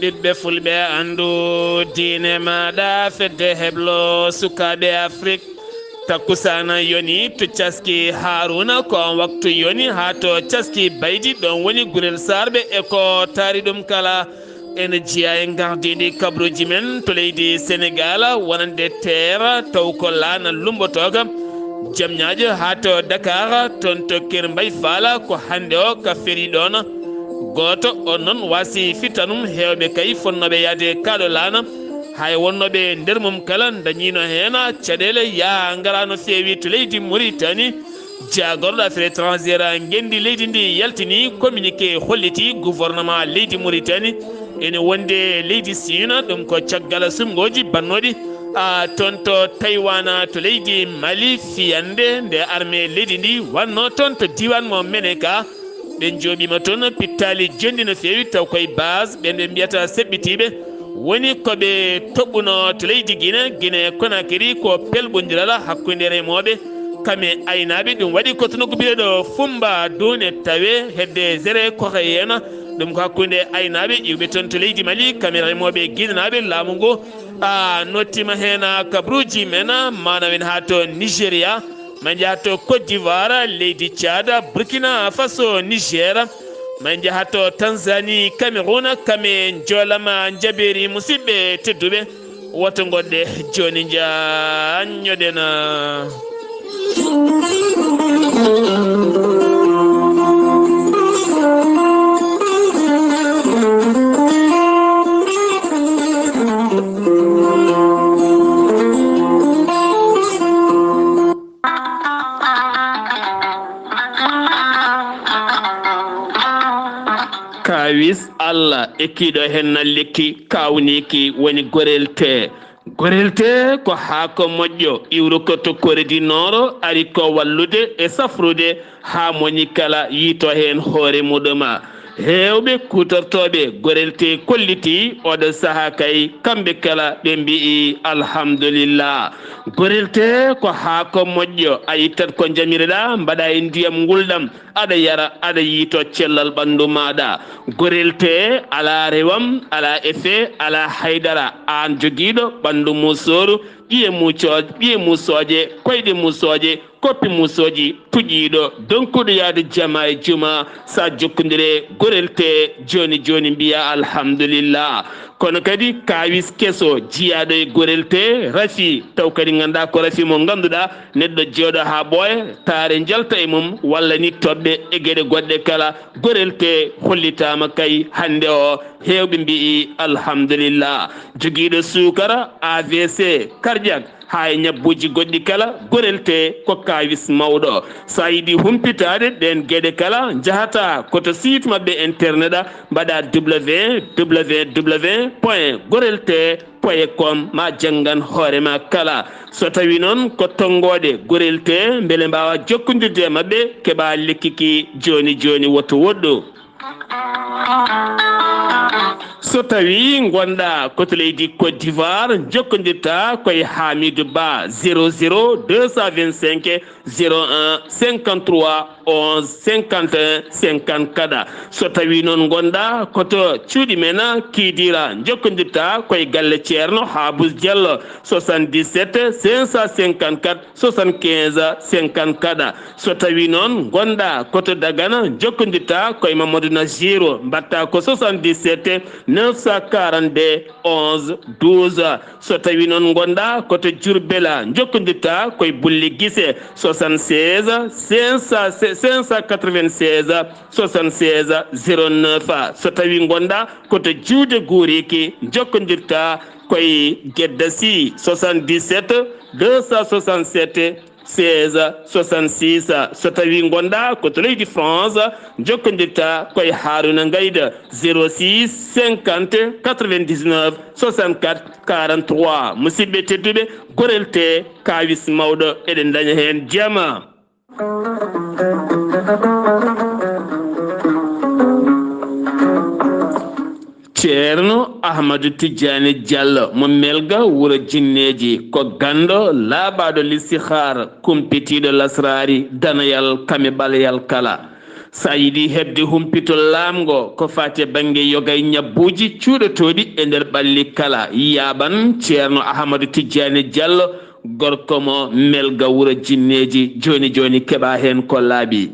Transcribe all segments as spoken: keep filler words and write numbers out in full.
Ɓiɓɓe fulɓe, anndu diine maaɗa, fedde heblo sukaaɓe Afrik. Takkusaana yoni to caski Haruna, ko on waktu yoni haa to caski Baydi, ɗon woni gurel Saarɓe e ko taari ɗum kala. Ene jeyaa e ngardiiɗi kabruuji men to leydi Senegaal, wonande Teera, taw ko laana lumbotooka, Jamñaajo haa to Dakar, toon to Kër Mbay Faala, ko hannde o ka feri ɗoon. Gooto on noon waasi fittanum, heewɓe kay fonnooɓe yahde kaaɗo laana, hay wonnooɓe nder mum kala ndañiino heen caɗeele yaha ngara no feewi to leydi Muritani. Jaagorɗo affaire étrangère ngenndi leydi ndi yaltini communiqué, holliti gouvernement leydi Muritani ene wondi leydi Siin, ɗum ko caggal suɓngooji bannooɗi, a, toon to Taïwan, to leydi Mali, fiyannde nde armée leydi ndi wannoo toon to diiwaan mo Meneka. Ɓe njooɓiima toon pittaali jonɗi no feewi, taw koye base ɓeen ɓe mbiyata seɓɓitiiɓe, woni ko ɓe toɓɓunoo to leydi Gine, Gine Konakiri, ko pelɓondiral hakkunde remooɓe kam e aynaaɓe. Ɗum waɗi ko to nokku biyeteeɗo Fumba Dune tawe hedde Zere Koxeyena. Ɗum ko hakkunde aynaaɓe iwɓe toon to leydi Mali kam e remooɓe ginenaaɓe. Laamu ngu, a, nottiima heen kabruuji men, maanaam en haa to Nigeria, ma njaha to Côte d'Ivoire, leydi Tchad, Burkina Faso, Niger, ma njaha to Tanzanie, Cameroun, kam e njoolam njabeeri. Musidɓe tedduɓe, woto ngoɗɗe jooni, njaññoɗen. Kaawis Allah ekkiiɗo heen na lekki kaawniiki woni gorel tee. Gorel tee ko haako moƴƴo, iwruko to Kore di Nooro, ari ko wallude e safrude haa moñi kala yiito heen hoore muɗum. Heewɓe kuutortooɓe gorel tee kollitii oɗo sahaa kay, kamɓe kala ɓe mbi'i alhamdulillah. Gorel tee ko haako moƴƴo, a ittat ko njamireɗaa, mbaɗa e ndiyam ngulɗam, aɗa yara, aɗa yiito cellal ɓanndu maaɗa. Gorel tee alaa rewam, alaa effet, alaa haydara. Aan jogiiɗo ɓanndu musooru, ƴiye mucoo-, ƴiye musooje, koyɗe musooje, koppi musooji, puƴiiɗo, donkuɗo yahde jama e juma, sa jokkondire gorel tee jooni jooni mbiya alhamdulillah. Kono kadi kaawis keso jiyaaɗo e gorel tee rafi, taw kadi nganndaa ko rafi mo ngannduɗaa, neɗɗo jooɗo haa ɓooya, taare njalta e mum, walla ni toɓɓe e geɗe goɗɗe kala, gorel tee hollitaama kay hannde o, heewɓe mbi'i alhamdulillah. Jogiiɗo suukara, A V C, cardiaque, haa e ñabbuuji goɗɗi kala, gorel tee ko kaawis mawɗo. So a yiɗi humpitaade ɗeen geɗe kala, njahata ko to site maɓɓe internet, mbaɗa W W W point gorel tee point com, ma janngan hoore ma kala. So tawii noon ko tonngooɗe gorel tee, mbele mbaawa jokkondirde e maɓɓe, keɓa lekki ki jooni jooni, woto woɗɗu. So tawii ngonɗaa ko to leydi Côte d'Ivoire, njokkondirta ko e Hamidou Ba, zéro zéro deux cent vingt-cinq zéro un cinquante-trois onze cinquante et un cinquante-quatre. So tawii noon ngonɗaa ko to cuuɗi men Kidira, njokkondirta ko e galle Ceerno Habous Diallo, soixante-dix-sept cinq cent cinquante-quatre soixante-quinze cinquante-quatre. So tawii noon ngonɗaa ko to Dagana, njokkondirta ko e Mamadou Nassirou, mbaɗta ko soixante-dix-sept neuf cent quarante-deux onze douze. So tawii noon ngonɗaa ko to Diourbel, njokkondirta ko e Bulli Gise, soixante-seize cinq cent, cinq cent quatre-vingt-seize soixante-seize zéro neuf. So tawii ngonɗaa ko to Juude Guuriki, njokkondirta ko e Gedda Sy, soixante-dix-sept deux cent soixante-sept seize soixante-six. So tawii ngonɗaa ko to leydi France, njokkondirta ko e Haruna Ngayda, zéro six cinquante quatre-vingt-dix-neuf soixante-quatre quarante-trois. Musidɓe tedduɓe, gorel tee kaawis mawɗo, eɗen ndaña heen jama. Ceerno Ahmadu Tijjaani Jallo mo Melga, wuro Jinneeji, ko ganndo laaɓaaɗo listihaar, kumpitiiɗo lasraari, danayal kame ɓaleyal kala. So a yiɗi heɓde humpito laamngo ko faati e bannge yoga e ñabbuuji cuuɗotooɗi e nder ɓalli kala, yaaɓan Ceerno Ahamadu Tijjaani Jallo, gorko mo Melga Wuro Jinneeji. Jooni jooni keɓa heen ko laaɓi.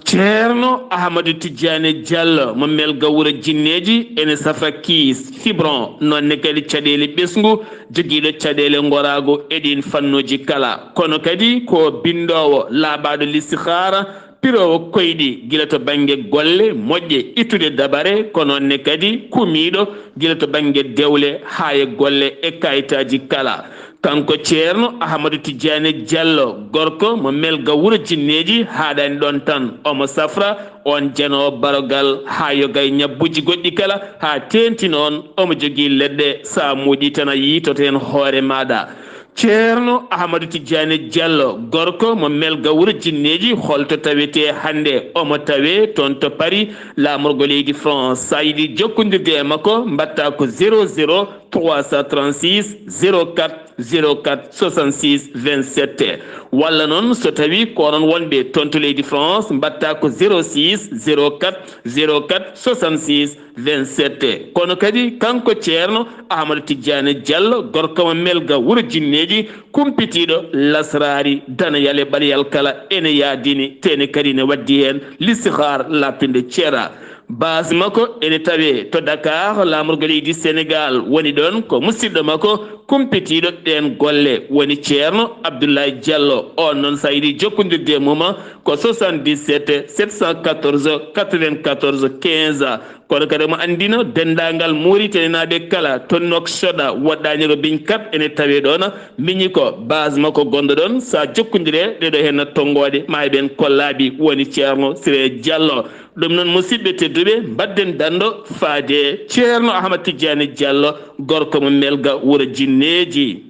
Ceerno Ahamadu Tijjaani Jallo mo Melga Wuro Jinneeji ene safa kiis, fibron, noon ne kadi caɗeele ɓesngu, jogiiɗo caɗeele ngoraagu e ɗiin fannuuji kala. Kono kadi ko binndoowo laaɓaaɗo listihaara, piroowo koyɗi gila to bannge golle moƴƴe, ittude dabare, ko noon ne kadi kumiiɗo gila to bannge dewle haa e golle e kayitaaji kala. Kanko Ceerno Ahamadu Tijjaani Jallo, gorko mo Melga Wuro Jinneeji, haaɗaani ɗoon tan, omo safra oon janoowo barogal haa yoga e ñabbuuji goɗɗi kala, haa teeŋti noon omo jogii leɗɗe, so a muuƴii tan a yiytoto heen hoore maaɗa. Ceerno Ahamadu Tijjaani Jallo, gorko mo Melga Wuro Jinneeji, holto tawetee hannde? Omo tawee toon to Paris, laamorgo leydi France. So a yiɗi jokkondirde e makko, mbaɗtaa ko zéro zéro trois cent trente-six zéro quatre zéro quatre soixante-six vingt-sept. Walla noon, so tawii ko onon wonɓe toon to leydi France, mbaɗtaa ko zéro six zéro quatre zéro quatre soixante-six vingt-sept. Kono kadi kanko Ceerno Ahamadu Tijjaani Jallo, gorko mo Melga Wuro Jinneeji, kumpitiiɗo lasraari, danayal e ɓaleyal kala, ene yaadini, te ene kadi ne waddi heen listihaar laaɓtunde ceera. Baas makko ene tawee to Dakar, laamorgo leydi Senegaal woni ɗoon, ko musidɗo makko kumpitiiɗo ɗeen golle woni Ceerno Abdoulaye Jallo. Oon noon, so a yiɗi jokkondirde e mum, ko soixante-dix-sept sept cent quatorze quatre-vingt-quatorze quinze. Kono kadi omo anndina denndaangal Muritaninaaɓe kala to Nouakchott, woɗɗaani ko Biñkat ene tawee ɗoon, miñi ko baas makko gonɗo ɗoon. So a jokkondire ɗeɗo heen tonngooɗe, ma heɓen ko laaɓi, woni Ceerno Siré Jallo. Ɗum noon, musidɓe tedduɓe, mbaɗden danndo faade Ceerno Ahmad Tijjaani Jallo, gorko mo Melga Wuro Jinneeji.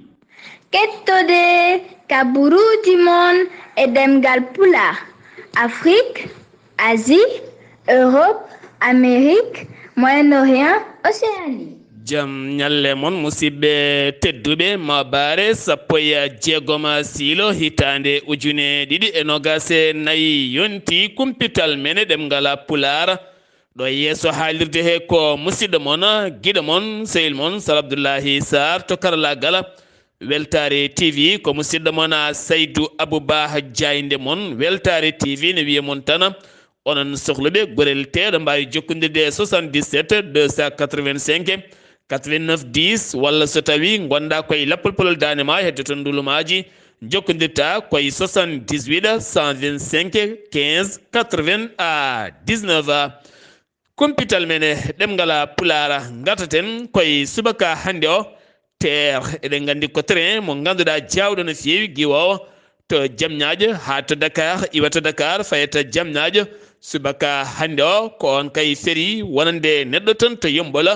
Kettode kaburuuji mon e ɗemngal Pulaar, Afrik, Asie, Europe, Amérique, Moyen-Orient, Océanie. Jam ñalle mon, musidɓe tedduɓe, maabaare sappo e jeegom siilo hitaande ujune ɗiɗi e noogaas e nayi yonti kumpital men e ɗemngal Pulaar. Ɗo e yeeso haalirde he ko musidɗo mon, giɗo mon, sehil mon, Sar Abdullahi Sarr to karalaagal. Weltaare T V ko musidɗo mon, Saydu Abubaa Jaaynde mon. Weltaare T V ne wiya mon tan, onon sohluɓe gorel teeɗo mbaawi jokkondirde e soixante-dix-sept deux cent quatre-vingt-cinq quatre-vingt-neuf dix, walla so tawii ngonɗaa koye lappol polol daande maa, heddoto ndulumaaji, jokkondirta koye soixante-dix-huit cent vingt-cinq quinze quatre-vingt-dix-neuf. Kumpital men e ɗemngal Pulaar, ngartaten koye subaka hannde o. Teer, eɗen nganndi ko train mo ngannduɗaa jaawɗo no feewi, giwoowo to Jamñaajo haa to Dakar, iwata Dakar, fayata Jamñaajo. Subaka hannde o, ko oon kay ferii wonande neɗɗo tan to Yommbol,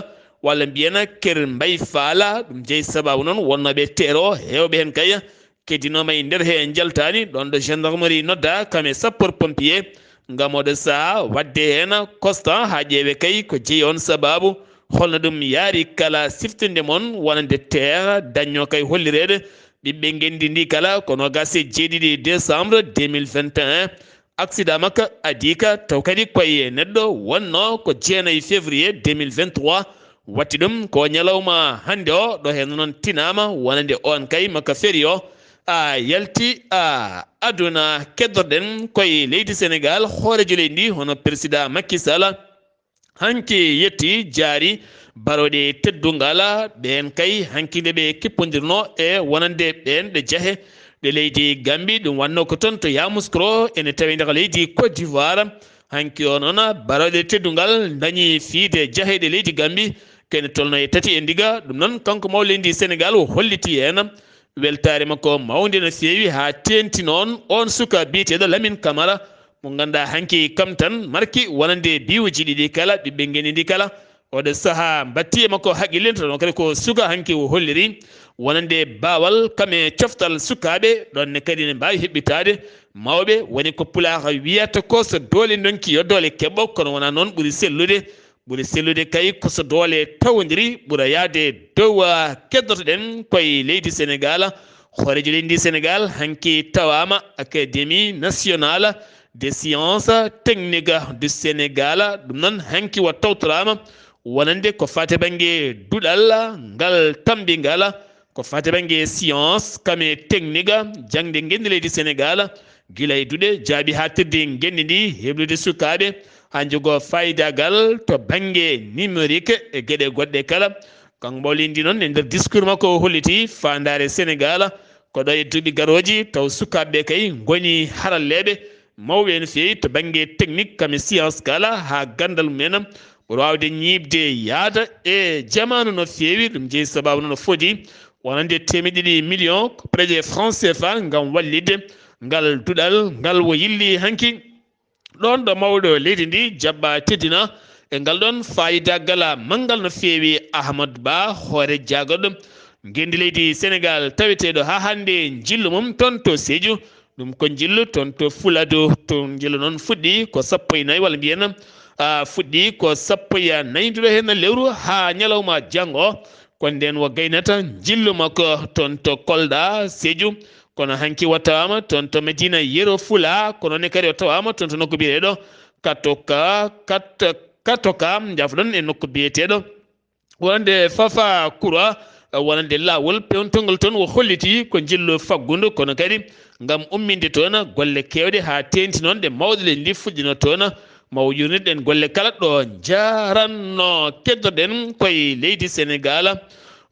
walla mbiyen Kër Mbay Faal. Ɗum jeyi sabaabu noon wonnooɓe teer o, heewɓe heen kay keddinooma e nder he njaltaani, ɗoon ɗo gendarmerie noddaa kam e sapeur pompier, ngam oɗo sahaa waɗde heen constat haa ƴeewe kay ko jeyi oon sabaabu, holno ɗum yaari kala siftinde mon wonande teer dañño kay hollireede ɓiɓɓe ngenndi ndi kala ko noogaas e jeeɗiɗi décembre deux mille vingt et un. Accident makko adii ka, taw kadi koye neɗɗo wonnoo ko jeenayi février deux mille vingt-trois. Watti ɗum ko ñalawma hannde o, ɗo heen noon tinaama wonande oon kay makko ferii o, a yalti a aduna. Keddorɗen koye leydi Senegaal, hooreejo leydi ndi hono Président Macky Sall hanki yetti jaari barooɗe teddungal ɓeen kay hanki nde ɓe kippondirno e wonande ɓeen ɗe jahe ɗe leydi Gambie. Ɗum wannoo ko toon to Yamoussoukro, ene tawi nder leydi Côte d'Ivoire. Hanki o noon, barooɗe teddungal dañi fiide jahe ɗe leydi Gambie, kene tolno e tati e ndiga. Ɗum noon, kanko mawɗo leydi Senegaal o holliti heen weltaare makko mawnde no feewi, haa teeŋti noon oon suka biyeteeɗo Lamine Camara, mo ngannduɗaa hanki kam tan marki wonande biwuji ɗiɗi kala, ɓiɓɓe ngenndi ndi kala. Oɗo sahaa mbatti e makko haqqille, tawnoo kadi ko suka hanki o holliri wonande baawal kam e coftal sukaaɓe, ɗoon ne kadi ne mbaawi heɓɓitaade mawɓe. Woni ko Pulaar wiyata ko so doole ndonki yo doole keɓɓo, kono wonaa noon ɓuri sellude. Ɓuri sellude kay ko so doole tawondiri ɓura yahde dow. Keddoto-ɗen koye leydi Senegaal. Hooreejo leydi Senegaal hanki tawaama Académie Nationale de science technique du Sénégal. Ɗum noon hanki wa tawtoraama wonande ko faati bannge duɗal ngal tammbingal, ko faati bannge science kame technique, jaŋde ngenndi leydi Sénégal, gila e duɗe jaaɓi haaɗtirde ngenndi ndi, heblude sukaaɓe haa njogoo faayidagal to bannge numérique e geɗe goɗɗe kala. Kanko mawliindi noon e nder discours makko o holliti faandaare Sénégal ko ɗo e duuɓi garooji taw sukaaɓe ɓe kay ngoni haralleeɓe mawɓe no feewi to bannge technique kame science kala haa ganndal mumen ɓuri waawde ñiiɓde yaada e jamaanu no feewi. Ɗum jeyi sabaabu noon o fodi wonande teemeɗe ɗiɗi million ko projet franc C F A ngam wallitde ngal duɗal ngal wo yilli hanki. Ɗoon ɗo mawɗo leydi ndi jaɓɓa teddina e ngal ɗoon faayidagal manngal no feewi Ahmadu Ba, hoore jaagoɗo ngenndi leydi Senegaal taweteeɗo haa hannde njillu mum toon to Seeju. Ɗum ko njillu toon to Fuladu. To njillu noon fuɗɗi ko sappo e nayi walla mbiyen, a, fuɗɗi ko sappo e nayi nduɗo heen lewru haa ñalawma janngo. Ko ndeen wo gaynata njillu makko toon to Kolda, Seeju. Kono hanki o tawaama toon to Medina Yero Fula, kono ne kadi o tawaama toon to nokku biyeteeɗo Katoka, Kat-, Katoka, njaafo-ɗon, e nokku biyeteeɗo wonande Fafa Kura, wonande laawol peewtongol toon, o holliti ko njillu faggundu, kono kadi ngam umminde toon golle keewɗe haa teeŋti noon ɗe mawɗo leydi ndi fuɗɗino toon. Ma o yuurnir ɗeen golle kala ɗo njaranno. Keddoɗen koye leydi Senegaal,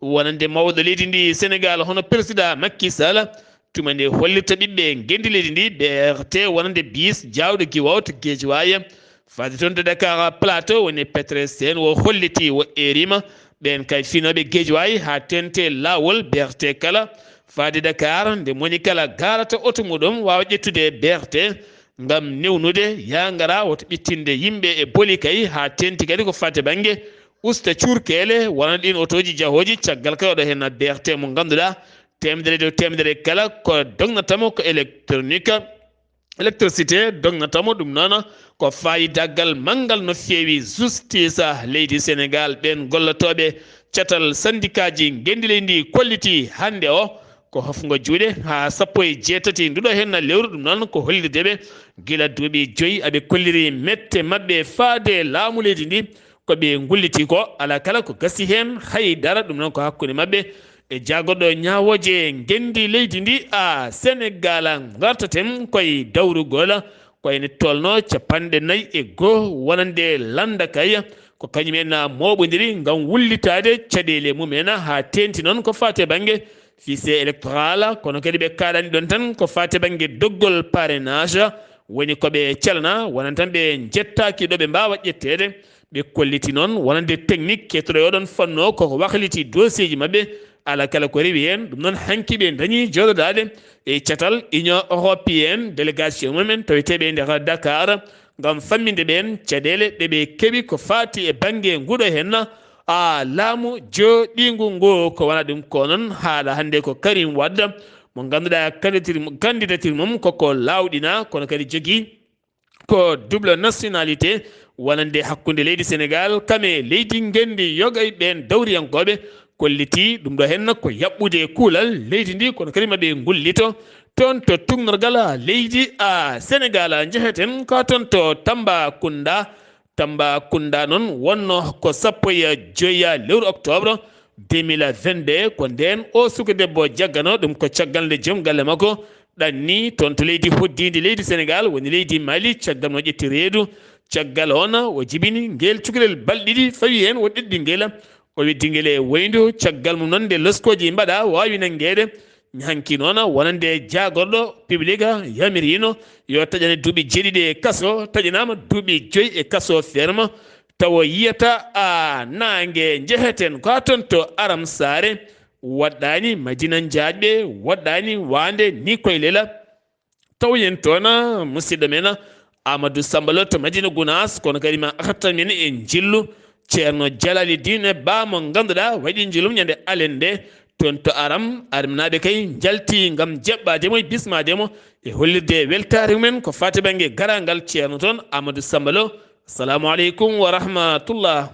wonande mawɗo leydi ndi Senegaal, hono Président Macky Sall, tuma nde hollirta ɓiɓɓe ngenndi leydi ndi, B R T wonande bis jaawɗo Giwaaw to Guédiawaye, faade toon to Dakar Plateau, woni Petresen, o holliti, o eerima ɓeen kay finooɓe Guédiawaye haa teeŋte laawol B R T kala faade Dakar, nde moni kala gaarata oto muɗum waawa ƴettude B R T ngam newnude yaa ngara woto ɓittinde yimɓe e boli kay, haa teeŋti kadi ko faati bannge usta cuurkeele wonande ɗiin otooji jahooji, caggal kay oɗo heen B R T mo ngannduɗaa teemedere dow teemedere kala ko dognata mo ko électronique, électricité dognata mo. Ɗum noon ko faayidagal manngal no feewi. Justice leydi Senegaal, ɓeen gollotooɓe catal sandikaaji ngenndi leydi ndi kolliti hannde o ko hofngo juuɗe haa sappo e jeetati nduɗo heen lewru. Ɗum noon ko hollirde ɓe gila duuɓi joyi aɓe kolliri mette maɓɓe faade laamu leydi ndi. Ko ɓe ngulliti ko, alaa kala ko gasi heen hay dara. Ɗum noon ko hakkunde maɓɓe e jaagorɗo ñaawooje ngenndi leydi ndi, a, Senegaal. Ngartaten koye dawrugol ko ene tolnoo capanɗe nayi e goo wonande lannda kay, ko kañum en mooɓondiri ngam wullitaade caɗeele mum en haa teeŋti noon ko faati e bannge fichier électoral, kono kadi ɓe kaalani ɗoon tan ko faati e bannge doggol parrainage, woni ko ɓe calana, wonani tan ɓe njettaaki ɗo ɓe mbaawa ƴetteede. Ɓe kolliti noon wonande technique kettooɗo e oɗon fannu o koko wakliti dossier ji maɓɓe, alaa kala ko rewi heen. Ɗum noon hanki ɓe dañi jooɗodaade e catal Union Européenne, délégation mum en taweteeɓe e nder Dakar, ngam famminde ɓeen caɗeele ɗe ɓe keɓi ko faati e bannge nguɗo heen, a, laamu jooɗiingu ngu. Ko wona ɗum ko noon haala hannde ko Karim Wade mo ngannduɗaa candidature, candidature mum koko laawɗina, kono kadi jogii ko double nationalité wonande hakkunde leydi Senegaal kame leydi ngenndi yogay. Ɓeen dawriyankooɓe kolliti ɗum ɗo heen ko yaɓɓude kuulal leydi ndi, kono kadi maɓe ngullito toon to tuugnorgal leydi, a, Senegaal. Njeheten ka toon to Tambacounda. Tambacounda noon wonno ko sappo e joya lewru octobre deux mille vingt-deux, ko ndeen o suka debbo jaggano ɗum ko caggal nde joom galle makko ɗanni toon to leydi hoddiindi leydi Senegaal, woni leydi Mali, caggal mo ƴetti reedu. Caggal oon o jibini ngeel cukalel balɗe ɗiɗi, fawi heen o ɗeɗɗi ngeel, o weddi ngeel e woyndu. Caggal mum noon nde loskooji mbaɗa waawi nanngeede, hanki noon wonande jaagorɗo public yamirino yo taƴane duuɓi jeeɗiɗi e kaso, taƴanaama duuɓi joyi e kaso ferme, tawa yiyata a naange. Njeheten ko haa toon to Aram Saare, woɗɗaani Madina Njaajɓe, woɗɗaani Waande ni koye Lela. Taw yen toon musidɗo men Amadou Samba Lo to Madina Gunaas, kono kadi ma artan men e njillu Ceerno Jalali Diine Ba mo ngannduɗaa waɗi njillum ñande alende toon to Aram. Aramnaaɓe kay njalti ngam jaɓɓaade mo e bismaade mo e hollirde weltaare mumen ko faati bannge garaangal Ceerno toon Amadou Samba Lo. Assalamu aleykum wa rahmatullah.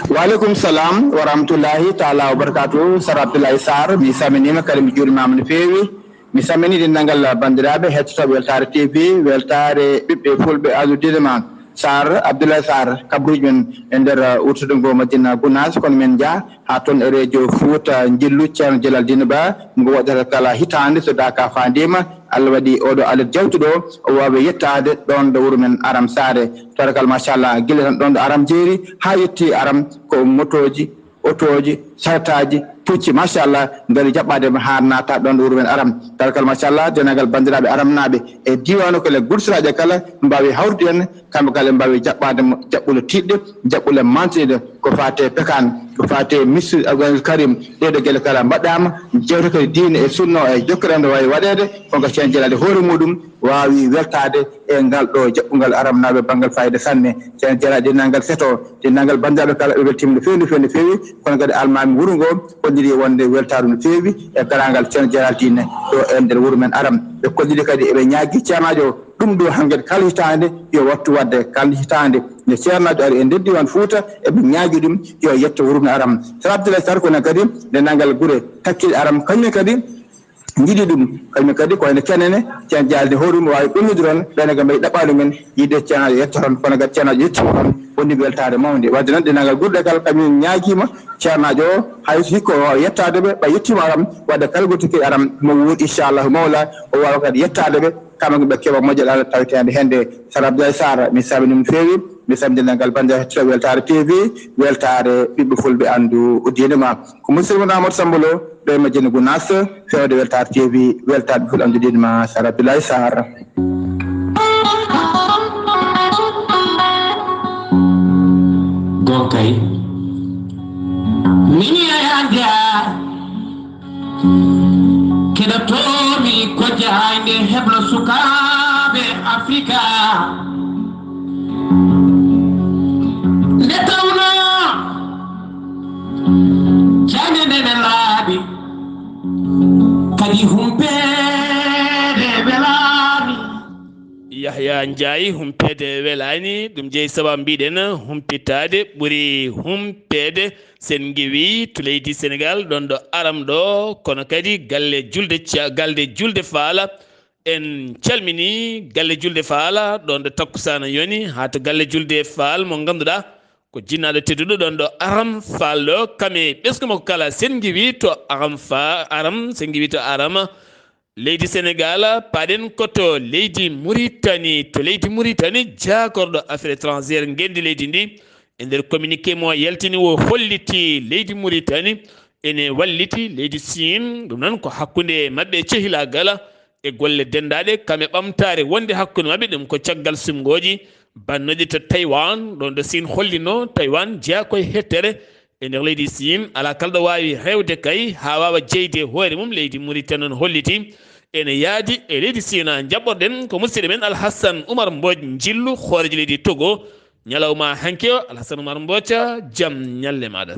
Wa aleykum salam wa rahmatullahi taala wa barakatuh. Sar Abdoulaye Sarr, mi salminiima kadi mi juurimaama no feewi. Mi salmini denndaangal banndiraaɓe hettotooɓe Weltaare T V, Weltaare ɓiɓɓe fulɓe Aadu Didema, Sarr, Abdoulaye Sarr, kabruuji men e nder, uh, wuttude ngo Madina Gounass, kono men njah haa toon e rejo Fuuta Njillu, Ceerno Jalal Dine Ba, ngo waɗata kala hitaande so daaka faandiima. Allah waɗi oɗo alet jawtuɗo, o waawi yettaade ɗoon ɗo wuro men Aram Saare. Tabarakalla, machallah, gila tan ɗoon ɗo Aram jeeri haa yetti Aram ko motooji, otooji, sartaaji, pucci, machallah, ngari jaɓɓaade mo haa naata ɗoon ɗo wuro men Aram. Tabarakalla, machallah, denndaangal banndiraaɓe aramnaaɓe e diiwaan o kala, gurtiraaɓe kala mbaawi hawrude en, kamɓe kala mbaawi jaɓɓaade mo jaɓɓule tiiɗɗe, jaɓɓule mantiiɗe, ko faati e pekaan, ko faati e misir Alquraanul Karim. Ɗee ɗoo geɗe kala mbaɗaama, jeewte kadi diine e sunna o e jokkere nde waawi waɗeede, kono ko Ceerno Jalal e hoore muuɗum waawi weltaade e ngal ɗo jaɓɓungal aramnaaɓe banngal faayiida sanne. Ceerno Jalal, denndaangal feto, denndaangal banndiraaɓe kala, ɓe weltiima no feewi, no feewi, no feewi, kono kadi almaami wuro ngo holliri wonde weltaaru no feewi e garaangal Ceerno Jalal Diine ɗo e nder wuro men Aram. Ɓe kolliri kadi eɓe ñaagii ceernaajo o, ɗum ɗo hankkadi kala hitaande yo wattu waɗde, kala hitaande nde ceernaajo ari e nder diiwaan Fuuta, eɓe ñaagii ɗum yo yetto wuro men Aram. Sara Abdoulaye Sarr, kono kadi denndaangal gure takkiiɗe Aram, kañum kadi njiɗi ɗum, kañum kadi ko wayno Kenene, Ceerno Jalal Diine hoore mum waawi ɗonnude ɗoon, ɓeen ko mbayi ɗaɓɓaade men yiɗde ceernaajo yetto toon, kono kadi ceernaajo yetti toon, woni weltaare mawnde. Waɗde noon, denndaangal gure ɗe kala, kañum ñaagiima ceernaajo o, hay so hikka o waawa yettaade ɓe, ɓay yettiima Aram, waɗde kala gure takkiiɗe Aram mo wuur, inchallahu mawla, o waawa kadi yettaade ɓe, kamɓe ɓe keɓa moƴƴal Allah taweteende heen nde. Sara Abdoulaye Sarr, mi salminiima no feewi, mi salmini denndaangal banndiraaɓe hettotooɓe Weltaare T V, Weltaare ɓiɓɓe fulɓe anndu diine ma. Ko musidɗo mon Amadou Samba Lo, ɗo e Madina Gounass, fewde Weltaare T V, Weltaare ɓiɓɓe fulɓe anndu diine ma, Sara Abdoulaye Sarr. Gonkay. Min yaya Dia. Keɗotoomi ko jaayde heblo sukaaɓe Afrika. Nde tawnoo jaayde nde ne laaɓi, kadi humpeede welaani. Yahya Ndiaye, humpeede welaani, ɗum jeyi sababu mbiɗen humpitaade ɓuri humpeede. Sen ngiwi to leydi Senegal, ɗon ɗo Aram ɗo, kono kadi galle julde ca- galde julde Faala. En calmini galle julde Faala ɗon ɗo takkusaana yoni haa to galle julde Faal mo ngannduɗaa ko jinnaaɗo tedduɗo ɗon ɗo Aram Faal ɗo, kam e ɓesngu makko kala. Sen ngiwi to Aram Fa- Aram, sen ngiwi to Aram, leydi Senegal, paaɗen ko to leydi Muritani. To leydi Muritani, jaakorɗo affaires étrangères ngenndi leydi ndi, e nder communiqué mo yaltini, o holliti leydi Muritani ene walliti leydi Siin. Ɗum noon ko hakkunde maɓɓe cehilaagal e golle denndaaɗe, kam e ɓamtaare wonde hakkunde maɓɓe. Ɗum ko caggal suɓngooji bannooji to Taiwan, ɗoon ɗo Siin hollino Taiwan jeyaa ko e hettere e nder leydi Siin, alaa kala ɗo waawi rewde kay haa waawa jeyde hoore mum. Leydi Muritani noon holliti ene yaadi e leydi Siin. Njaɓɓorɗen ko musidɗo men Alhassan Umar Mbooj Njillu, hooreejo leydi Togo. Ñalawma hanki o, Alhassan Umar Mbooj, jam ñalle maaɗa.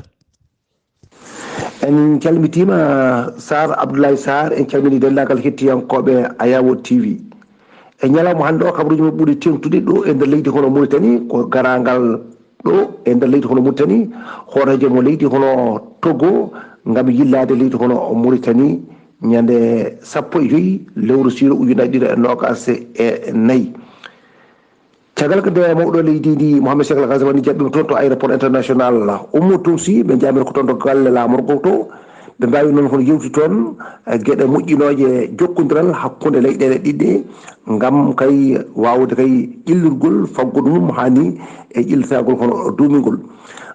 En calmitiima Sarr, Abdoulaye Sarr, en calmini denndaangal hettiyankooɓe Ayawo T V. E ñalawma hannde o, kabaruuji men ɓuri teeŋtude ɗo e nder leydi hono Mauritanie, ko garaangal ɗo e nder leydi hono Mauritanie, hooreejo mo leydi hono Togo, ngam yillaade leydi hono Mauritanie ñande sappo e joy lewru sulet ujunaaji ɗiɗi e noogaas e nayi. Caggal ko nde mawɗo leydi ndi, Mohamed Cheikh Al Ghazouani, jaɓɓiima toon to aéroport international Oumou Toussi, ɓe njamirta ko toon to galle laamorgo to. Ɓe mbaawi noon hono yewtude toon geɗe moƴƴinooje jokkondiral hakkunde leyɗeele ɗiɗi ɗe, ngam kay waawde kay ƴellirgol faggudu mum haa ni e ƴellitaagol hono duumingol.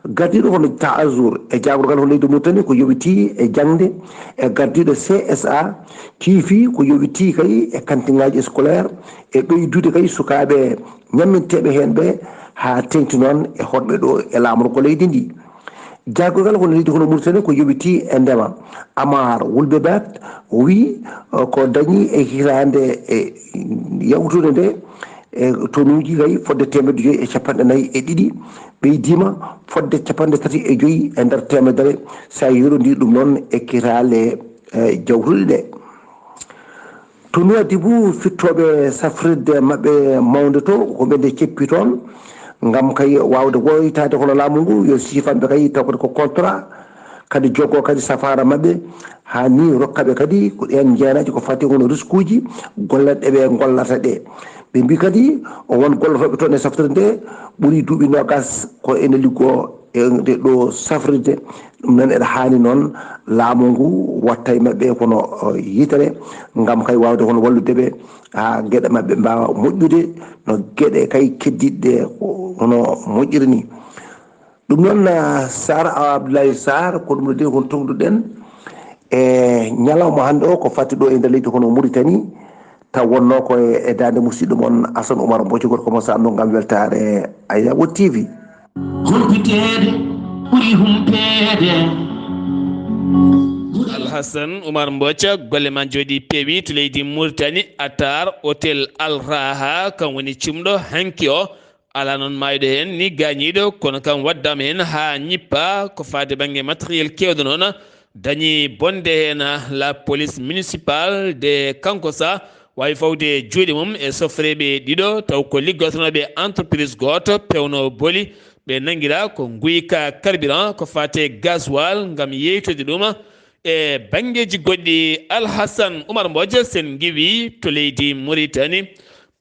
Gardiiɗo hono Taazour e jaagorgal hono leydi Mauritanie ko yowitii e jaŋde, e gardiiɗo C S A kiifii ko yowitii kay e kantiŋaaji scolaire, e ɓeydude kay sukaaɓe ñamminteeɓe heen ɓe, haa teeŋti noon e hoɗɓe ɗo e laamorgo leydi ndi. Jaagorgal hono leydi hono Mauritanie ko yowitii e ndema. Amar Wulbebat wii ko dañi e hitaande e yawtude nde e tonuuji kay fodde teemedde joyi e capanɗe nayi e ɗiɗi, ɓeydiima fodde capanɗe tati e joyi e nder teemedere, so a yerodiri ɗum noon e kitaale jawtuɗe ɗe. To Nuwaadibu, fittooɓe safrirde maɓɓe mawnde to, ko ɓe nde ceppi toon, ngam kay waawde woytaade hono laamu ngu, yo siifanɓe kay taw kadi ko contrat, Kadi jogoo kadi safaara maɓɓe, haa ni rokka ɓe kadi ko ɗeen jeenaaji ko fati hono riskuuji gollanɗe ɓe ngollata ɗe. Ɓe mbii kadi o won gollotooɓe toon e saftirde nde ɓuri duuɓi noogas ko ene liggoo e nde ɗo safrirde. Ɗum noon eɗa haani noon laamu ngu watta e maɓɓe kono, o, yitere ngam kay waawde hono wallude ɓe haa geɗe maɓɓe mbaawa moƴƴude no geɗe kay keddiiɗe ɗe hono moƴƴiri ni. Ɗum noon, ah, Sar Abdoulaye Sar, ko ɗum ɗo de kon tongduɗen e ñalawma hannde o ko fatti ɗo e nder leydi hono Mauritanie, taw wonno ko e, e daande musidɗo mon Assane Oumar Mboco, gorko mo Sar, ngam weltaare Aynawo T V. Humpiteede ɓuri humpeede. Alhassan Oumar Mboco, golle ma njooɗi peewi to leydi Mauritanie, Atar, hôtel Al Raha, kam woni cumɗo hanki o. Alaa noon maayɗo heen ni gaañiiɗo, kono kam waddaama heen haa ñippa ko faade bannge matériel keewɗo noon. Dañi bonde heen la police municipale de Kankossa waawi fawde juuɗe mum e sofreeɓe ɗiɗo taw ko liggotonooɓe entreprise gooto pewno boli. Ɓe nanngiraa ko nguyka carburant ko faate gasoil ngam yeytude ɗum. E banngeeji goɗɗi, Alhassan Oumar Mbojo, sen ngiwi to leydi Mauritanie.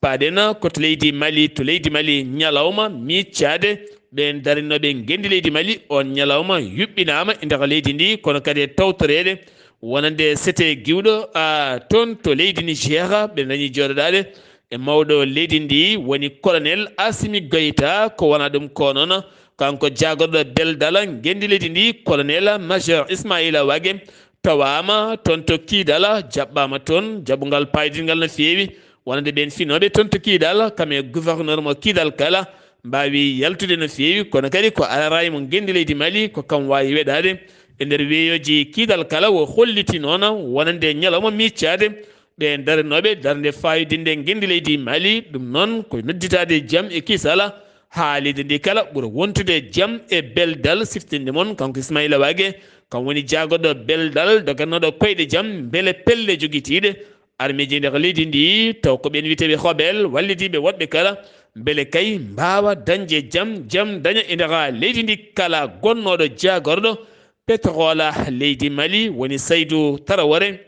Paaɗen ko to leydi Mali, to leydi Mali ñalawma miijaade ɓeen darinooɓe ngenndi leydi Mali, oon ñalawma yuɓɓinaama e nder leydi ndi, kono kadi e tawtoreede wonande sete giwɗo, a, toon to leydi Niger, ɓe dañi jooɗodaade e mawɗo leydi ndi, woni colonel Assimi Goïta, ko wona ɗum ko noon, kanko jaagorɗo beldal ngenndi leydi ndi, colonel major Ismaïla Wagué, tawaama toon to Kidal, jaɓɓaama toon jaɓɓungal paydingal no feewi, wonande ɓeen finooɓe toon to Kidal, kam e gouverneur mo Kidal kala, mbaawi yaltude no feewi, kono kadi ko araraay mo ngenndi leydi Mali, ko kam waawi weɗaade. E nder weeyooji Kidal kala, o holliti noon wonande ñalawma miijaade ɓe darinooɓe darnde faayodinde ngenndi leydi Mali, ɗum noon ko nodditaade jam e kisal, haa leydi ndi kala ɓura wontude jam e beldal. Siftinde mon, kanko Ismaïla Wagué, kam woni jaagorɗo beldal dogannooɗo koyɗe jam, mbele pelle jogitiiɗe armeeji e nder leydi ndi, taw ko ɓeen wiyeteeɓe rebelle wallidiiɓe woɗɓe kala, mbele kay mbaawa dañde jam, jam daña e nder leydi ndi kala. Gonnooɗo jaagorɗo pétrole leydi Mali woni Saydou Traoré,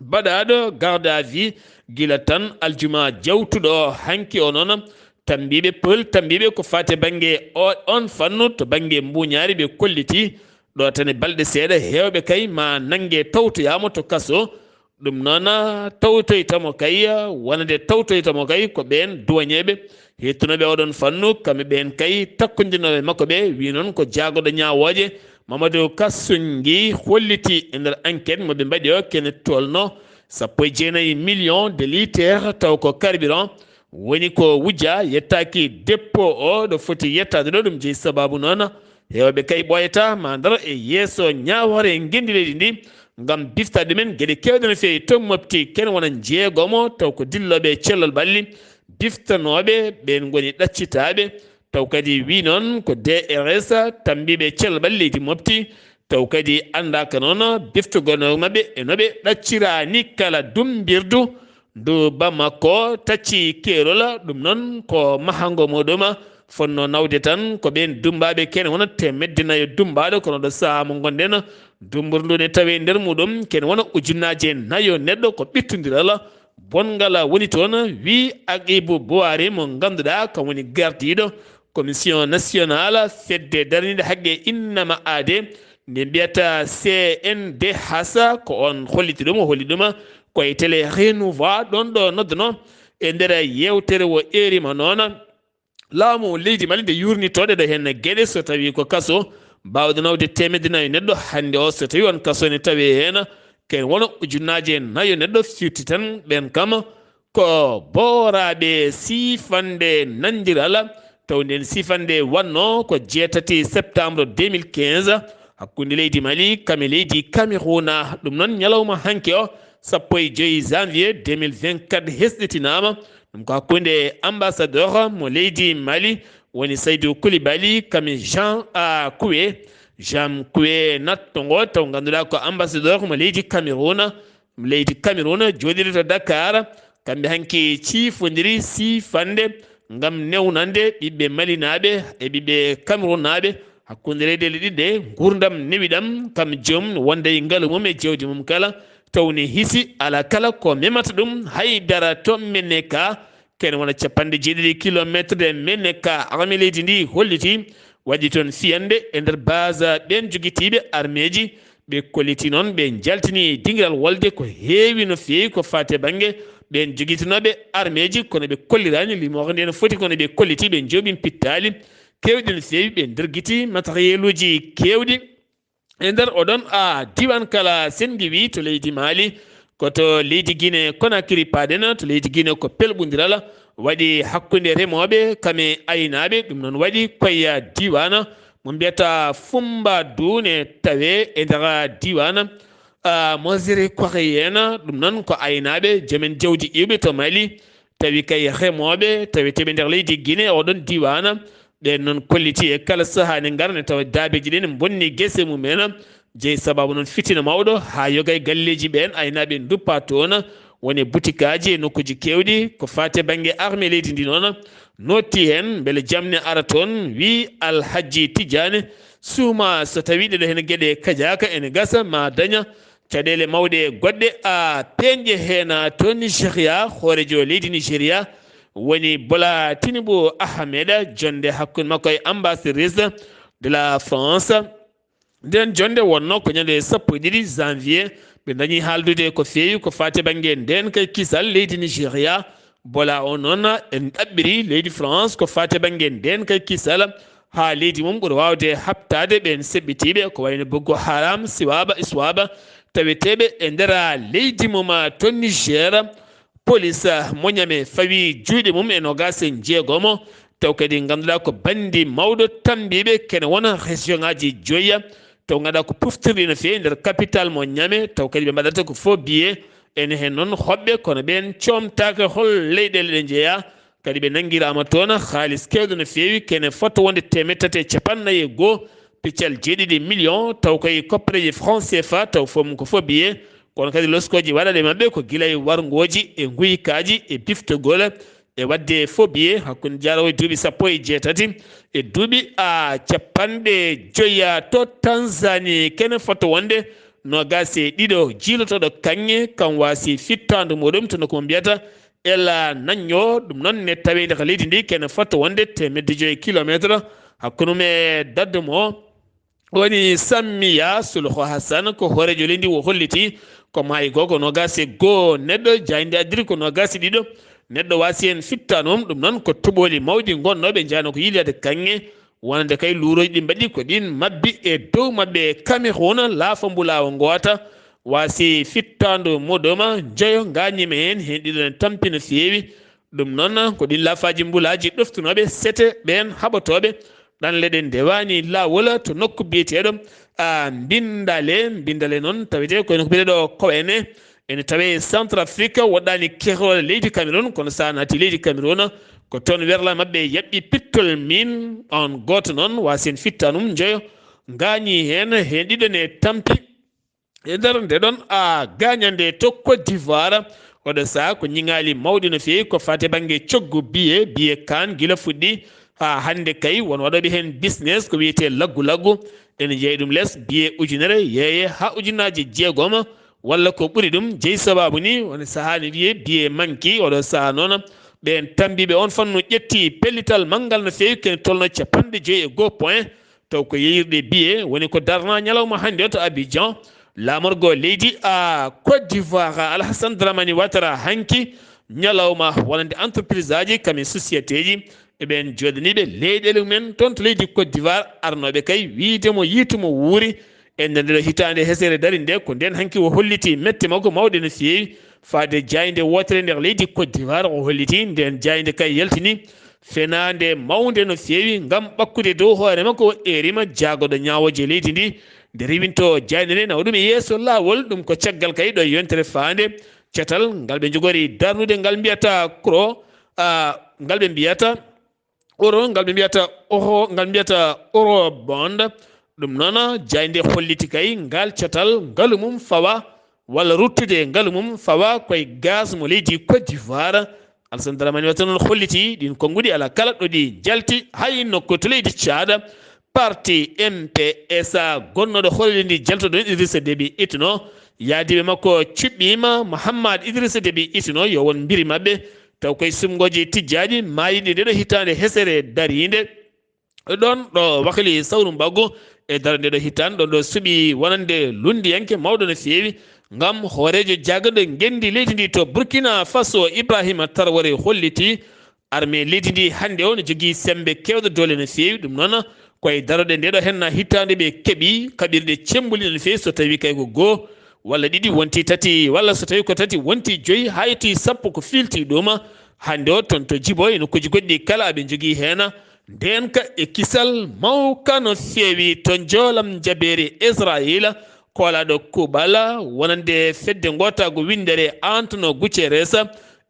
baɗaaɗo garde à vue gila tan aljuma jawtuɗo hanki o noon. Tammbiiɓe, pol tammbiiɓe ko faati e bannge o, oon fannu to bannge mbuuñaari, ɓe kolliti ɗo tan e balɗe seeɗa, heewɓe kay ma nannge tawtoyaama to kaso. Ɗum noon tawtoyta mo kay, wonande tawtoyta mo kay ko ɓeen duwañeeɓe hettunooɓe oɗon fannu, kamɓe ɓeen kay takkondirinooɓe makko ɓe, wi noon ko jaagorɗo ñaawooje Mamadou Kassungi holliti e nder enquête mo ɓe mbaɗi o, kene tolno sappo e jeenayi million de litres, taw ko carburant woni ko wujja, yettaaki dépôt o ɗo foti yettaade ɗo. Ɗum jeyi sababu noon heewɓe kay ɓooyata ma ndaro e yeeso ñaawoore e ngenndi leydi ndi ngam biftaade ɗumen geɗe keewɗe no feewi. To Mopti, kene wona jeegomo taw ko dillooɓe cellal ɓalli biftanooɓe, ɓeen ngoni ɗaccitaaɓe. Taw kadi wi noon ko D R S tammbiiɓe cellal ɓalli leydi Mopti. Taw kadi anndaaka noon biftugol maɓɓe e no ɓe ɗacciraani kala dummbirdu ndu Bamako tacci keerol. Ɗum noon ko mahango muɗum fotnoo nawde tan ko ɓeen dummbaaɓe, kene wona teemedde nayo dummbaaɗo, kono ɗo sahaa mo ngonɗen, dummbirdu ndu ne tawee nder muɗum kene wona ujunnaaje nayo neɗɗo, ko ɓittondiral bonngal woni toon, wi Agibu Buwaari mo ngannduɗaa kam woni gardiiɗo commission nationale fedde daraniinde haqqe innama aade, nde mbiyata C N D H, ko oon holliti ɗum, o holli ɗum ko e télé Renouveau, ɗoon ɗo nodduno e nder yeewtere o eerima noon. Laamu leydi Mali nde yuurnitooɗe ɗo heen geɗe, so tawii ko kaso baawɗo nawde teemedde nayo neɗɗo, hannde o so tawii oon kaso ne tawee heen, ken wona ujunnaaje nayo neɗɗo firti tan, ɓeen kam ko booraaɓe siifande nanndiral, taw ndeen siifande wannoo ko jeetati septembre deux mille quinze hakkunde leydi Mali kam e leydi Cameroun. Ɗum noon ñalawma hanki o, sappo e joyi janvier deux mille vingt-quatre hesɗitinaama. Ɗum ko hakkunde ambassadeur mo leydi Mali woni Saydou Koulibaly kam e Jean A Koué. Jean Koué natto ngo taw ngannduɗaa ko ambassadeur mo leydi Cameroun. Leydi Cameroun jooɗiiɗo to Dakar, kamɓe hanki ciifondiri siifande ngam newnande ɓiɓɓe Malinaaɓe e ɓiɓɓe Camerounaaɓe hakkunde leyɗeele ɗiɗi ɗe, nguurndam newi ɗam, kam joom wonde e ngalu mum e jawdi mum kala, tawni hisi, ala kala ko memata ɗum, hay dara to menne ka, kene wona capanɗe jeeɗiɗi kilometre ɗe menne ka, armée leydi ndi holliti, waɗi toon fiyande e nder base ɓeen jogitiiɓe armeeji, ɓe kolliti noon, ɓe njaltini dingiral wolde ko heewi no feewi ko faati e bannge ɓeen jogitinooɓe armeeji, kono ɓe kolliraani limoore nde no foti, kono ɓe kolliti, ɓe njooɓi pittaali keewɗi no feewi, ɓe ndergiti matériel uji keewɗi. E nder oɗon a diiwaan kala, sen ngiwii to leydi Mali, ko to leydi Guinée Conakry paaɗen, to leydi Guinée ko pelɓondiral waɗi hakkunde remooɓe kam e aynaaɓe, ɗum noon waɗi koye diiwaan mo mbiyata Fumbaduune, tawee e nder diiwaan, ah, Moziri Koriyena, ɗum noon ko aynaaɓe, joomen jawdi iwɓe to Mali, tawi kay remooɓe taweteeɓe nder leydi Guinée, oɗon diiwaan, ɓeen noon kolliti e kala sahaa ne ngara ne tawa daabeeji ɗin mbonni gese mum en, jeyi sababu noon fitina mawɗo, haa yoga e galleeji ɓeen, aynaaɓe nduppa toon, woni butikaaji e nokkuuji keewɗi, ko faati e bannge armée leydi ndi noon, notti heen mbele jam ne ara toon, wi Alhajji Tijjaani Suuma, so tawii ɗeɗo heen geɗe kajaaka ene gasa, ma daña caɗeele mawɗe goɗɗe, a peeñɗe heen to Nigeria, hooreejo leydi Nigeria woni Bola Tinubu Ahmed, jonnde hakkunde makko e ambassadrice de la France. Nden jonnde wonno ko ñande sappo e ɗiɗi janvier, ɓe dañi haaldude ko feewi ko faati bannge nden kay kisal leydi Nigeria. Bola o noon en ɗaɓɓiri leydi France ko faati bannge nden kay kisal, haa leydi mum ɓuri waawde haɓtaade ɓeen seɓɓitiiɓe, ko wayno Boko Haram, Siwaba, Iswaba, taweteeɓe e nder leydi mum to Niger. Police mo Ñame fawi juuɗe mum e noogaas e jeegomo, taw kadi ngannduɗaa ko banndi mawɗo tambiiɓe kene wona région ŋaaji joyi, taw ngannduɗaa ko poftirɗi no feewi nder capital mo Ñame, taw kadi ɓe mbaɗata ko faux billet. Ene heen noon hoɓɓe, kono ɓeen coomtaaka hol leyɗeele ɗe njeyaa, kadi ɓe nanngiraama toon haalis keewɗo no feewi, kene fota wonde teemedde tati e cappanɗe nayi e goo piccal jeeɗiɗi million, taw koye koppareeji franc C F A, taw fof mum ko faux billet. Kono kadi loskooji waɗaɗe maɓɓe ko gila e warngooji e nguykaaji e biftogol e waɗde faux billet hakkunde jaarowo e duuɓi sappo e jeetati e duuɓi a capanɗe joya to Tanzanie. Kene fota wonde noogaas e ɗiɗo jiilotooɗo kaŋŋe, kam waasi fittaandu muɗum to nokku mo mbiyata Ela Naño. Ɗum noon ne taweede ko leydi ndi kene fota wonde teemedde joyi kilometre hakkunde mum e daddo mo woni Sammiya Suluhu Hassan, ko hooreejo leydi o holliti ko maayi ko, ko noogaas e goo neɗɗo, jaaynde addiri ko noogaas e ɗiɗo neɗɗo waasi heen fittaandu mum. Ɗum noon ko toɓooli mawɗi ngonnooɓe njaano ko yiiloyaade kaŋŋe, wonande kay luurooji ɗi mbaɗi ko ɗiin mabbi e dow maɓɓe. Cameroun, laafa mbulaawa ngoota waasi fittaandu muɗum, njoyo ngaañiima heen, heen ɗiɗo ne tampi no feewi. Ɗum noon ko ɗiin laafaaji mbulaaji ɗoftunooɓe sete ɓeen haɓotooɓe ɗanle ɗe ndewaani laawol to nokku biyeteeɗo, a, Mbindale. Mbindale noon tawetee ko e nokku biyeteeɗo Kowene, ene tawee e Centrafrique, woɗɗaani keerol leydi Cameroun, kono so a naati leydi Cameroun, ko toon werla maɓɓe yaɓɓi pittol miin. On gooto noon waasi heen fittaandu mum, njoyo ngaañii heen, heen ɗiɗo ne tampi. E nder nde ɗon a gaañande to Côte d'Ivoire, oɗo saha ko ñiŋaali mawɗi no feewi ko faati e bannge coggu biye, biye kaan gila fuɗɗi haa hannde kay, won waɗooɓe heen business ko wiyetee laggu laggu, ene jeyi ɗum les biye ujunere yeeye haa ujunnaaje jeegom, walla ko ɓuri ɗum. Jeyi sabaabu ni, woni sahaa ne wiyee biye manki, oɗo saha noon ɓeen tambiiɓe on fannu ƴetti pellital manngal no feewi, kene tolno capanɗe joyi e goo point. Taw ko yeeyirɗe biye woni ko darna ñalawma hannde o to Abidjan, laamorgo leydi a Côte d'Ivoire, Alassane Dramane Ouattara, hanki ñalawma wonande entreprise aji kam e société ji e ɓeen jooɗaniiɓe leyɗeele mumen toon to leydi Côte d'Ivoire, arnooɓe kay wiyde mo yiytu mo wuuri. E nder nde ɗo hitaande hesere dari nde, ko ndeen hanki o holliti mette makko mawɗe no feewi faade jaaynde wootere nder leydi Côte d'Ivoire. O holliti ndeen jaaynde kay yaltini fenaande mawnde no feewi ngam ɓakkude dow hoore makko, o eerima jaagorɗo ñaawooje leydi ndi nde rewinto jaaynde nde, nawa ɗum e yeeso laawol. Ɗum ko caggal kay ɗo yontere faande catal ngal ɓe njogori darnude ngal mbiyata kro, a, ngal ɓe mbiyata euro, ngal ɓe mbiyata euro, ngal mbiyata euro bond. Ɗum noon jaaynde holliti kay ngal catal ngalu mum fawa walla ruttude ngalu mum fawa koye gaz mo leydi Côte d'Ivoire. Alassane Dramane Ouattara noon holliti ɗin konnguɗi alaa kala ɗo ɗi njalti, hay nokku to leydi Caada, parti M P S, gonnooɗo hoore leydi ndi jaltuɗo ɗon Idrissa Déby Itno, yaadiiɓe makko cuɓɓiima. Mahamat Idrissa Déby Itno yo won mbiri maɓɓe, taw koye suɓngooji tijjaaɗi maayiiɗi ndeɗo hitaande hesere dariinde. Ɗon ɗo wakili sawru mbaggu e daro ndeɗo hitaande, ɗon ɗo suɓi wonande lunndiyanke mawɗo no feewi ngam hooreejo jaagorɗo ngenndi leydi ndi to Burkina Faso, Ibrahima Traoré, holliti armée leydi ndi hannde o no jogii semmbe keewɗo doole no feewi. Ɗum noon ko e darooɗe ndeɗo henna hitaande ɓe keɓi kaɓirɗe cemmbuli no feewi, so tawii kay ko goo walla ɗiɗi wonti tati, walla so tawii ko tati wonti joyi, haa yettii sappo ko fiilti ɗum. Hannde o toon to Jibo e nokkuuji goɗɗi kala aɓe njogii heen ndeenka e kisal mawka no feewi. To njoolam jabeere Israayiila, koolaaɗo kuuɓal wonande fedde ngootaagu winndere Antonio Guterres,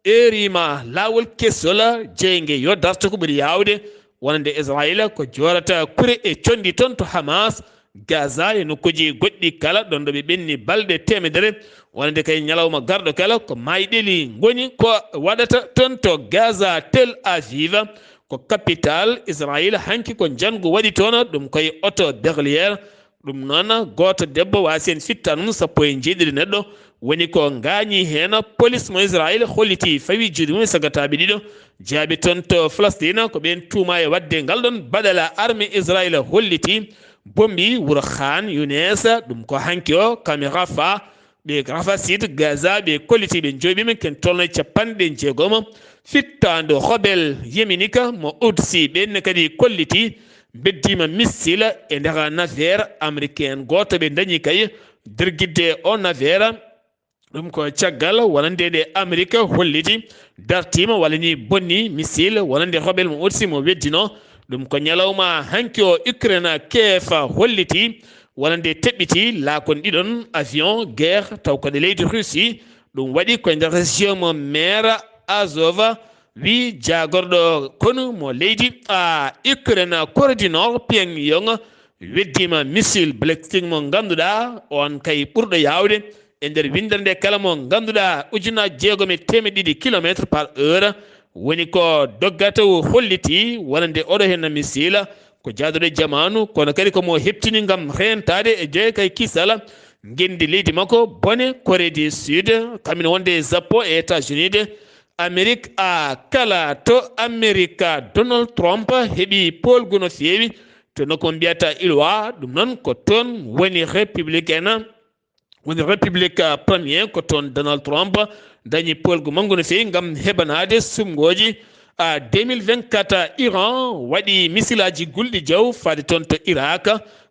eeriima laawol kesol, jeynge yo darto ko ɓuri yaawde, wonande Israayiila ko joorata kure e conndi toon to Hamas, Gaza e nokkuuji goɗɗi kala, ɗon ɗo ɓe ɓenni balɗe teemedere, wonande kay ñalawma garɗo kala ko maayɗeli ngoni ko waɗata toon to Gaza. Tel Aviv ko capital Israayiila, hanki ko njanngu waɗi toon, ɗum koye oto Berlier. Ɗum noon, gooto debbo waasi heen fittanum sappo e njeeɗiɗi neɗɗo woni ko ngaañi heen. Polis mo Israayiila holliti fawi juuɗe mum e sagataaɓe ɗiɗo jeyaaɓe toon to Falastiin, ko ɓeen tuumaa e waɗde ngal ɗoon baɗala. Armée Israayiila holliti bommbi wuro Khan Younes, ɗum ko hanki o, kame Rafah, ɓe Rafah Sud, Gaza, ɓe kolliti ɓe njooɓiima ken tolno e capanɗe jeegom. Fittaandu rebel yeminika mo Houthi, ɓeen ne kadi kolliti beddiima missile e nder navire américain gooto, ɓe ndañi kay dirgitde o navire. Ɗum ko caggal wonande nde Amerik holliti dartiima walla ni bonni missile wonande rebel mo Houthi mo weddino. Ɗum ko ñalawma hanki o Ukraine keefa holliti wonande teɓɓiti laakon ɗiɗon avion guerre taw ko ɗe leydi Russie. Ɗum waɗi ko e nder région mo Mer Azov, wi jaagorɗo konu mo leydi a Ukraine Corée du Nord Pyongyang weddiima missile balistique mo ngannduɗaa on kay ɓurɗo yaawde e nder winndere nde kala mo ngannduɗaa ujunaaji jeegom e teemeɗe ɗiɗi kilometre par heure woni ko doggata. O holliti wonande oɗo henna missile ko jaaduɗo e jamaanu, kono kadi ko mo heɓtini ngam reentaade e joye kay kisal ngenndi leydi makko bone Corée du Sud, kamin wonde e Japon e États-Unis de Amérique a kala. To Amerique, Donald Trump heɓi poolgu no feewi to nokku mo mbiyata Iowa, ɗum noon ko toon woni républicain, woni république premier, ko toon Donald Trump dañi poolgu manngu no feewi ngam heɓanaade suɓngooji. A deux mille vingt-quatre, Iran waɗi misilaaji gulɗi jaw faade toon to Irak,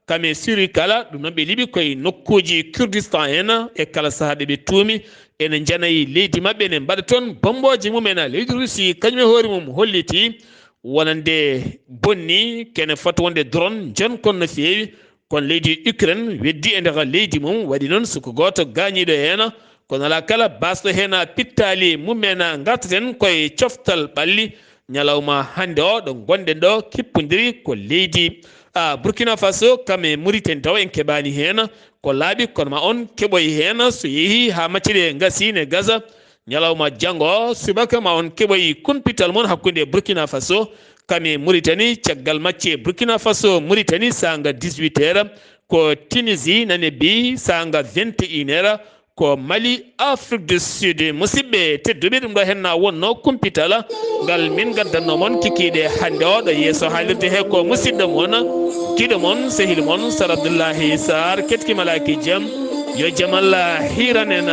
kame Syrie kala. Ɗum noon ɓe liɓi koye nokkuuji Kurdistan en e kala sahaa ɓe ɓe tuumi ene njanayi leydi maɓɓe, ene mbaɗa toon bommbooji mum en. Leydi Russie kañum e hoore mum holliti wonande bonni kene foti wonde drone jonkon no feewi. Kono leydi Ukraine weddi e nder leydi mum, waɗi noon suka gooto gaañiiɗo heen. Kono alaa kala baasɗo heen pittaali mum en. Ngartaten koye coftal ɓalli ñalawma hannde o, ɗo ngonɗen ɗo kippondiri ko leydi, a, Burkina Faso, kam e Mauritanie taw en keɓaani heen ko laaɓi, kono ma on keɓoy heen so yehii haa maccuɗe ngasii ne gasa. Ñalawma janngo subaka ma on keɓoy kumpital mon hakkunde Burkina Faso kam e Mauritanie, caggal macce Burkina Faso Mauritanie saanga dix-huit heures, ko Tunisie nane bi saanga vingt et une heures, ko Mali, Afrique du Sud. Musidɓe tedduɓe, ɗum ɗo henna wonno kumpital ngal min gaddanno mon kikiiɗe hannde o ɗo yeeso haalirde he ko musidɗo mon, giɗo mon, sehil mon, Sar Abdoullahi Sarr, ketki malaaki jam, yo jam Allah hiiran en.